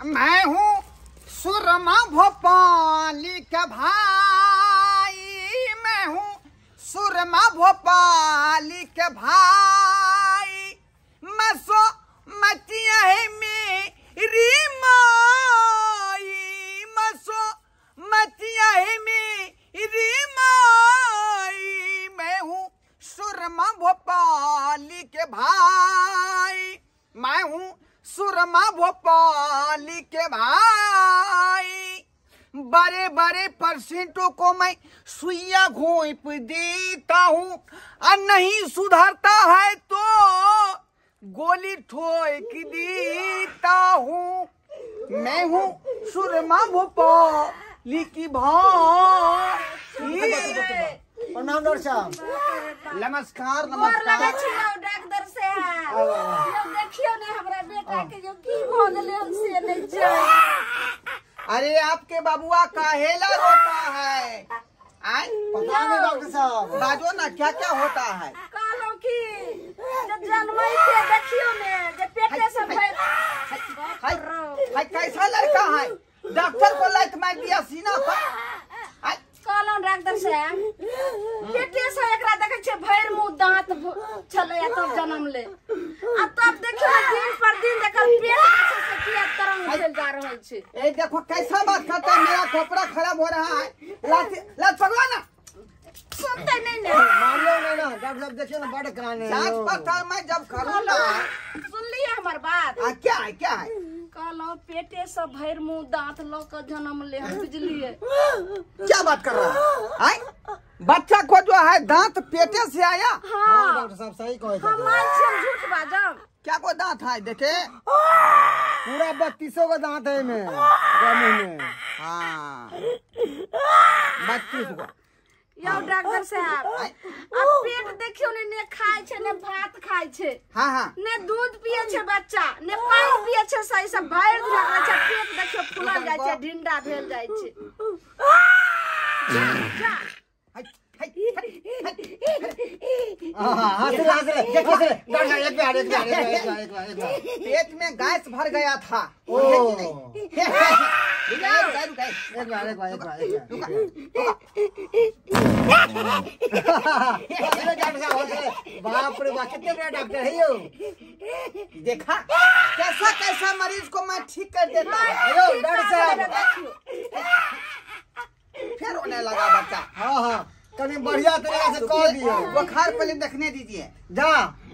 मैं हूँ सुरमा भोपाली का भाई, मैं हूँ सुरमा भोपाली के भाई, मैं सो मतिया है मेरी माई, मैं सो मतिया है मेरी माई, मैं हूँ सुरमा भोपाली के भाई, मैं हूँ सुरमा भोपाली के भाई। बड़े बड़े परसेंटों को मैं सुइया घोंप देता हूँ, और नहीं सुधरता है तो गोली ठोक देता हूँ। मैं हूँ सुरमा भोपाली की भाई। प्रणाम डॉक्टर साहब। नमस्कार नमस्कार। डॉक्टर साहब देखियो ने हमरा बेटा के जो की भ गेलै हम से नहीं जान। अरे आपके बबुआ काहेला रोता है? आय पता नहीं डॉक्टर साहब। बाजो ना क्या क्या होता है? कहलो कि जब जन्मई के देखियो ने जे पेटे से भर हाय कैसा लड़का है, डॉक्टर को लात मार दिया सीना पर। कहलहुँ डॉक्टर साहब पेटे से एकरा देखै छियै भरि मुँह दांत छलै आ तब जन्म ले, आ तब देखियो दिन पर दिन एकर पेट से किया तरंग भेल जा रहल छै। ए देखो कैसा बात करता है, मेरा कपड़ा खराब हो रहा है। लात लात पकड़ो ना। सुनते नहीं ने। मारियो नहीं ना डॉक्टर साहब, देखियो ना बड़ काने। जांच पड़ताल मैं जब करूँगा। सुन लिये हमर बात? आ क्या है क्या है? कहलहुँ पेटे से भरि मुँह दांत लऽ के जन्म ले हम, बुझलिए। क्या बात कर रहा है? बच्चा को जो है दांत पेटे से आया? हाँ डॉक्टर साहब सही कहे। हम झूठ बाजब? क्या को दांत है देखे? पूरा 32 को दांत है में मुँह में। हाँ 32 को। यौ डॉक्टर साहब अब पेट देखियो ने, ने खाय छै ने भात खाय छै। हाँ हाँ। ने दूध पिए छै बच्चा ने पानि पिए छै, सही से भरि दिन लगै छै। पेट देखियो फूलल जाइ छै, ढिंडा भेल जाइ छै। पेट में गैस भर गया था। ओ एक बार एक बार एक बार बाप रे बाप कितने बड़ा डॉक्टर है यो। देखा कैसा कैसा मरीज को मैं ठीक कर देता हूँ। डॉक्टर साहब फिर रोने लगा बच्चा। हाँ हाँ कभी बढ़िया तरीका से कह दियो। बुखार पहले देखने दीजिए। जा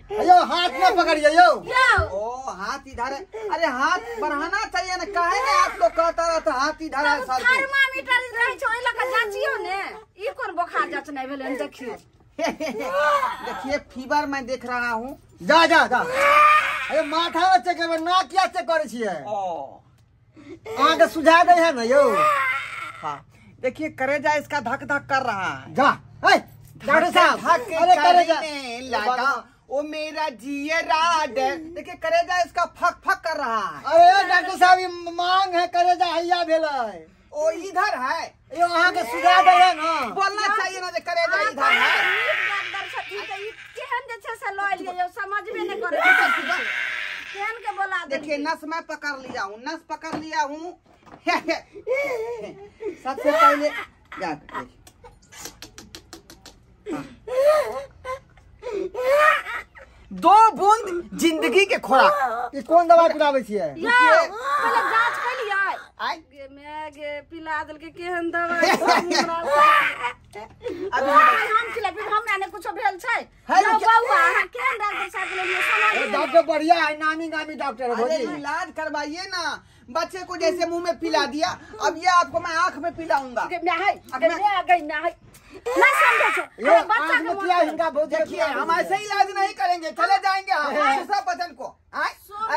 अयो हाथ ना पकड़िए यो। ओ हाथ इधर है। अरे हाथ बढ़ाना चाहिए ना, काहे ने आप लोग कहता रहता हाथ इधर है। सर थर्मामीटर रहे छै ओइ लका जाचियो ने, ई कोन बुखार जांच नै भेलै देखियो। देखिए फीवर मैं देख रहा हूँ। जा जा जा। अरे माथा में चेक करबे ना, किया चेक करै छियै? ओ अहाँ के सुझा दै है ना यो। हां देखिए करेजा इसका धक धक कर रहा है। जा ए डॉक्टर साहब अरे करेजा लगा ओ मेरा जियरा देखिए करेजा इसका फक फक कर रहा है। अरे डॉक्टर साहब ये मांग है करेजा हैया भेलै। ओ इधर है यो अहाँ के सुझा दै है ना, बोलना चाहिए ना जे करेजा इधर है। डॉक्टर छथिन त ई केहन जे छै से लऽ एलियै यो, समझबे नै करै छै केहन के बोला। देखिए नस मैं पकड़ लिया हूँ, नस पकड़ लिया हूँ। सबसे पहले जा देखिए 2 बूंद जिंदगी के खुराक। ई कोन दवा पिलाबै छियै? यौ पहिले जांच केलियै? आइ गे मैं गे पिला देलकै केहन दवा। अभी हम खिलाबी हमरा ने कुछो भेल छै। यौ बौआ अहाँ केहन डॉक्टर साहब लेलियै समझ? डॉक्टर बढ़िया है, नामी गामी डॉक्टर है। अरे इलाज करवाइए ना, बच्चे को जैसे मुंह में पिला दिया अब ये आपको मैं आंख में पिलाऊंगा। गे मैं है गे मैं गई मैं है ना समझे छो। अरे बच्चा के किया इनका बहुत। देखिए हम ऐसे इलाज नहीं करेंगे, चले जाएंगे हम दूसरा बदन को।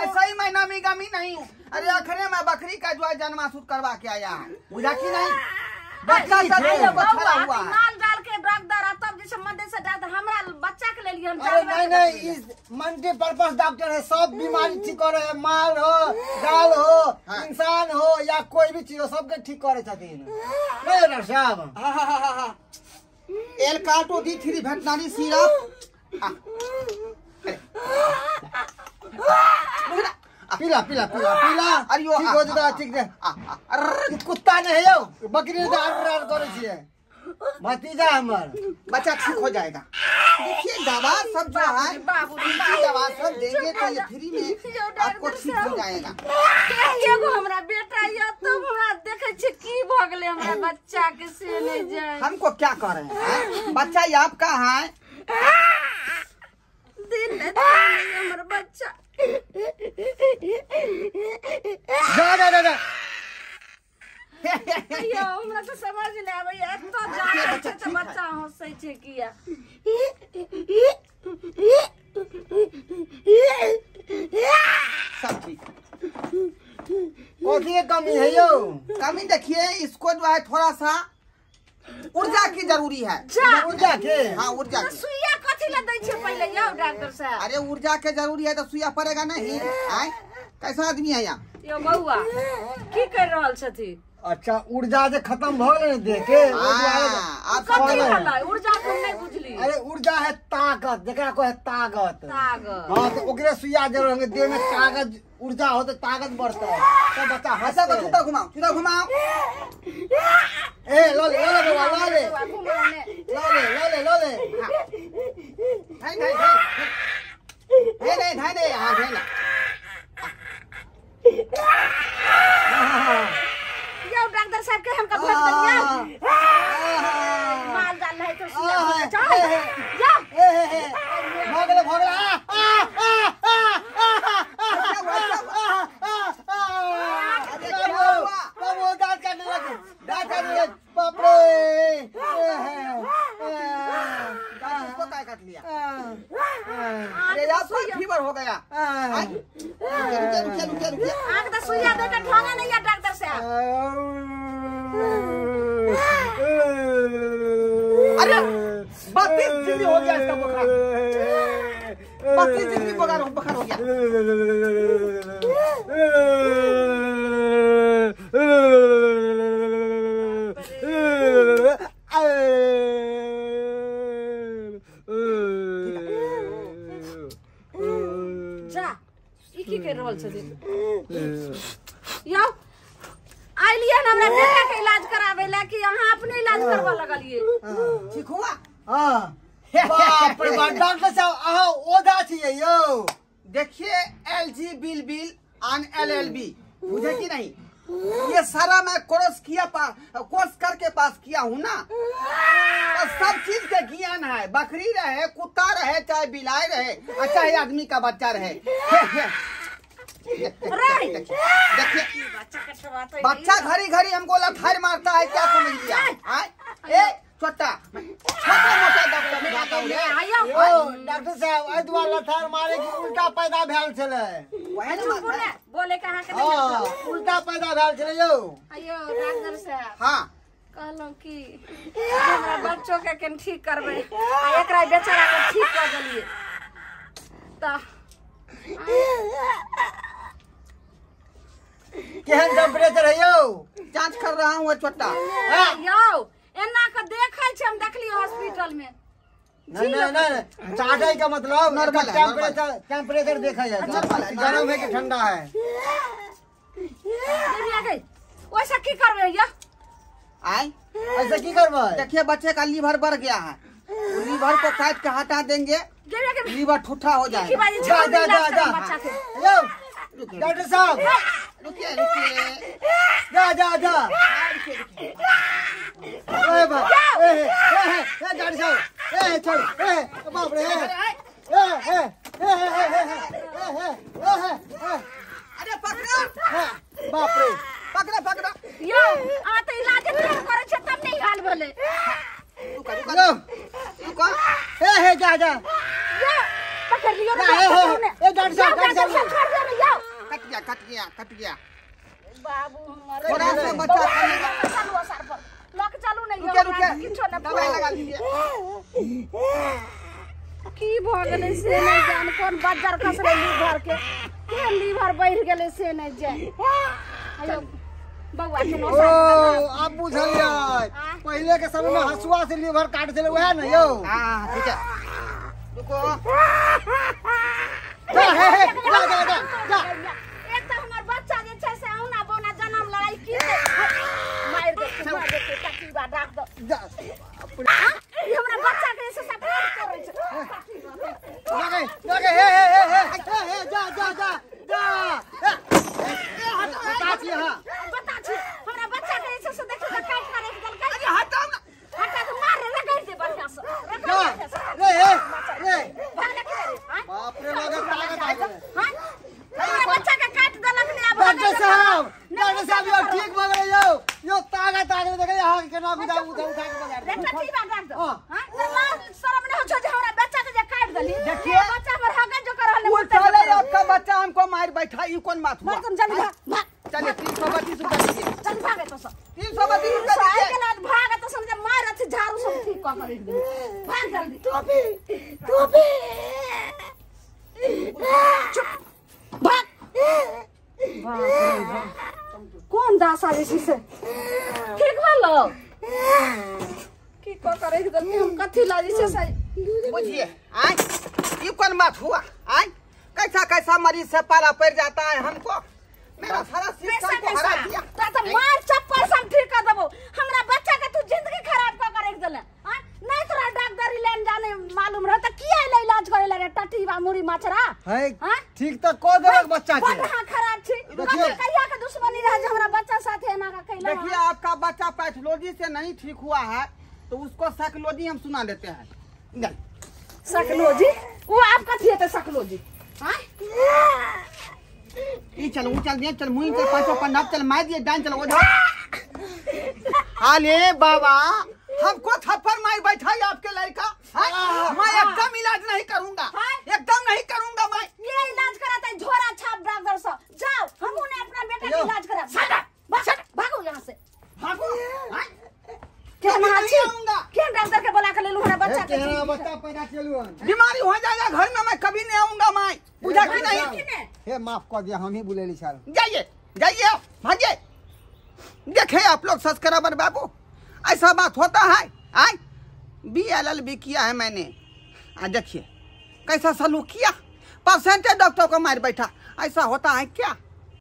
ऐसा ही मैं नामी गामी नहीं हूँ। अरे आखिर मैं बकरी का जो है जन्मासूत करवा के आया है, बुझा की नहीं? बच्चा हुआ है। माल जाल के डॉक्टर तब जैसे मंदिर से डॉक्टर हमरा बच्चा के लिए हम। अरे नहीं नहीं इस मल्टीपर्पज डॉक्टर है, सब बीमारी ठीक करे है। माल हो दाल हो इंसान हो या कोई भी चीज हो सबके ठीक करे छथिन। नहीं डॉक्टर साहब। हाँ हाँ हाँ हाँ एल काटो डी 3 वेटनरी सिरप। पीला पीला पीला पीला। अरे ठीक हो जेतै, ठीक रे। अरे कुत्ता नहीं है यौ, बकरी तऽ अर अर करै छियै। भतीजा हमर बच्चा ठीक हो जाएगा। देखिए दवा सब जो है बाबू दवा सब देंगे तो ये फ्री में आपको ठीक हो जाएगा। एगो हमरा बेटा या तो हमरा देखे छी की भ गेलै हमरा बच्चा के से नहीं जाए। हमको क्या कर रहे हैं, बच्चा ये आपका है। दिन हमर बच्चा जा जा जा, जा। यो हमरा तो समझ नहीं आबै एतो जानै छै त बच्चा हंसै छै किया। सब ठीक। कथी के कमी है यौ? कमी देखिए इसको जो है थोड़ा सा ऊर्जा की जरूरी है। ऊर्जा के? हाँ ऊर्जा के। सुइया कथी ला दै छै पहिले यौ डॉक्टर साहब? अरे ऊर्जा के जरूरी है तो सुइया पड़ेगा नहीं। आए कैसा आदमी है यहाँ यो बउआ, की कर रहल छथि? अच्छा ऊर्जा जे खत्म भ गेलै ने देह के, आप कथी भेलै ऊर्जा के हम नहीं बुझली। अरे ऊर्जा है ताकत, जेकरा कहे ताकत। ताकत हाँ, तो ओकरे सुइया जरूर होंगे, देह में ताकत ऊर्जा हो तो ताकत बढ़ता है तो बच्चा हंसा। तो चूता घुमाओ, चूता घुमाओ। ए लो ले लो ले बाबा, लो ले लो ले लो ले लो ले। नहीं नहीं नहीं नहीं नहीं नहीं, हाँ नहीं ना। यो डॉक्टर साहब के हमका भोग दिया माल जाल है तो सुइया चल जा। ए ए भगले भगले आ आ आ आ आ आ बाबू दांत काटने लगे, दांत काटने लगे। बाप रे, दांत इसको काय काट लिया? अरे यार फीवर हो गया। रुकिए रुकिए रुकिए रुकिए। आंख तो सुइया दे के ढंगा नहीं है डॉक्टर साहब। अरे 32 डिग्री हो गया इसका बुखार, 32 डिग्री बुखार हो गया। जा ई की कर रहल छथिन यौ? आइलियै न हमरा बेटा के इलाज कराबै ला कि अहाँ अपने इलाज करबऽ लगलियै? ठीक हुआ? हाँ बाप रे बाप, डॉक्टर साहब अहाँ ओझा छियै यौ? देखिए एल जी बिल बिल आन एल एल बी, बुझे कि नहीं? ये सारा मैं कोर्स किया, कोर्स करके पास किया हूँ ना, तो सब चीज के ज्ञान है। बकरी रहे, कुत्ता रहे, चाहे बिलाई रहे, चाहे आदमी का बच्चा रहे। देखिए बच्चा घड़ी घड़ी हमको लथार मारता है, क्या समझ लिया? ए छोटा छोटा मोटा डॉक्टर में। डॉक्टर साहब एहि दुआरे लथार मारे कि उल्टा पैदा भेल छलै। वही ना बात है। बोले कहाँ के? हाँ उल्टा पैदा भेल छलै यौ। अयो डॉक्टर साहब हाँ कहलहुँ कि हमरा बच्चो के केन ठीक करबै आ एकरा बेचारा के ठीक कऽ देलियै तऽ केहन टेम्परेचर है यौ? जांच कर रहा हूँ छोटा। यौ एना के देखै छै, हम देखलियै हॉस्पिटल में। नहीं नहीं नहीं, चाटे का मतलब नॉर्मल है, टेम्परेचर, टेम्परेचर देखा जाए गर्म है कि ठंडा है। देवी गई वैसा की करबै यौ? आए ऐसा की करबै? देखिए बच्चे का लीवर बढ़ गया है, लीवर को काट के हटा देंगे, लीवर ठूठा हो जाएगा। जा जा जा जा यौ डॉक्टर साहब रुकिए रुकिए, जा जा जा। ए बा ए ए ए डॉक्टर साहब ए छोड़ ए बाप रे ए ए ए ए ए ए अरे पकड़ा, बाप रे पकड़ा पकड़ा। यौ आ त इलाज करै छै तब नहीं हाल भेलै। रुका रुका रुका, ए हे जा जा पकड़ लियो ना। ए डॉक्टर साहब, डॉक्टर साहब छोड़ दे ना यौ। कट गया कट गया कट गया बाबू हमर, थोड़ा सा बच्चा चलू सर पर लक चलू नहीं। रुके रुके, किछो न दवाई लगा लीजिए। की भ गेलै से नहीं जान, कोन बज्जर खसलै लीवर के, के लीवर बढ़ गेलै से नहीं जान। आयो बउआ के ओ अब बुझलियै, पहिले के समय में हसुआ से लीवर काट छलै वएह न यौ? हां ठीक है रुको। जा हे हे जा जा जा जा। ई हमरा बच्चा के से सपोर्ट करै छै। लगे लगे हे हे हे हे हे जा जा जा जा बता छी। हां बता छी, हमरा बच्चा के से से देखि त काट के राख देलकै। अरे हटाओ ना, हटा के मार रगड़ दे बढ़िया से, रगड़ दे। रे हे रे भाग ले रे। बाप रे लगे ताकत आ गेलै। हां हमरा बच्चा के काट देलक ने। अब डॉक्टर साहब, डॉक्टर साहब यो ठीक भऽ गेलै यौ, यो ताकत आ गेलै। देखै अहाँ केना उठा उठा उठा के बजा रे ठीक बात राख दो। हां त लाज शरम नै हो छौ जे हमरा बच्चा के जे काट देली? देखिए बच्चा हमर हगन जो कर रहल वो चले, आपका बच्चा हमको मार बैठा, ई कौन बात हुआ? मार तुम जल्दी भाग भाग। चलिए 332 रुपया दीजिए। चल भागे तो सब 332 रुपया दीजिए। के भाग तो सब जे मार अथि झाड़ू सब ठीक क कर दे, भाग जल्दी। टोपी टोपी चुप भाग। बाप रे बाप, कौन दासा जे से ठीक भेलो की क करे दलनी? हम कथि ला जे से बुझिए। आय ये कौन बात हुआ? आय कैसा कैसा मरीज से पाला पड़ जाता है हमको, मेरा सारा सिस्टम को हरा दिया। त मार चप्पल सब ठीक कर देबो। हमरा बच्चा के तू जिंदगी खराब क कर देले। हां नहीं तोरा डॉक्टर लेन जाने मालूम रह त किया ले इलाज करे ले टटीवा मुड़ी माछरा है? हां ठीक त क देलक बच्चा के। हां खराब छी, कहिया के दुश्मनी रह जे हमरा बच्चा साथे एना का कैला। देखिए आपका बच्चा पैथोलॉजी से नहीं ठीक हुआ है तो उसको साइकोलॉजी हम सुना देते हैं। साइकोलॉजी वो आप कथी हेतै साइकोलॉजी? हां ई चल ऊ चल दिए चल मुई चल पांचों पंडाब चल मार दिए डान चल ओझा। अरे बाबा हमको थप्पड़ मार बैठा है आपके लड़का। मैं एकदम इलाज नहीं करूंगा, एकदम नहीं करूंगा मैं। ये इलाज कराता है झोरा छाप डॉक्टर से। जाओ हम उन्हें अपना बेटा का इलाज करा। भागो यहाँ से भागो। केना छी केन डॉक्टर के बुला के लेलु हमरा बच्चा के? बच्चा पैदा केलु बीमारी हो जाएगा घर में, मैं कभी नहीं आऊंगा। मैं बुझा कि नहीं? हे माफ कर दिया, हम ही बुलेली सर। जाइए जाइए आप भागिए। देखे आप लोग सब्सक्राइबर बाबू ऐसा बात होता है। आय BLLB किया है मैंने, आ देखिए कैसा सलूक किया, परसेंटेज डॉक्टर को मार बैठा। ऐसा होता है क्या?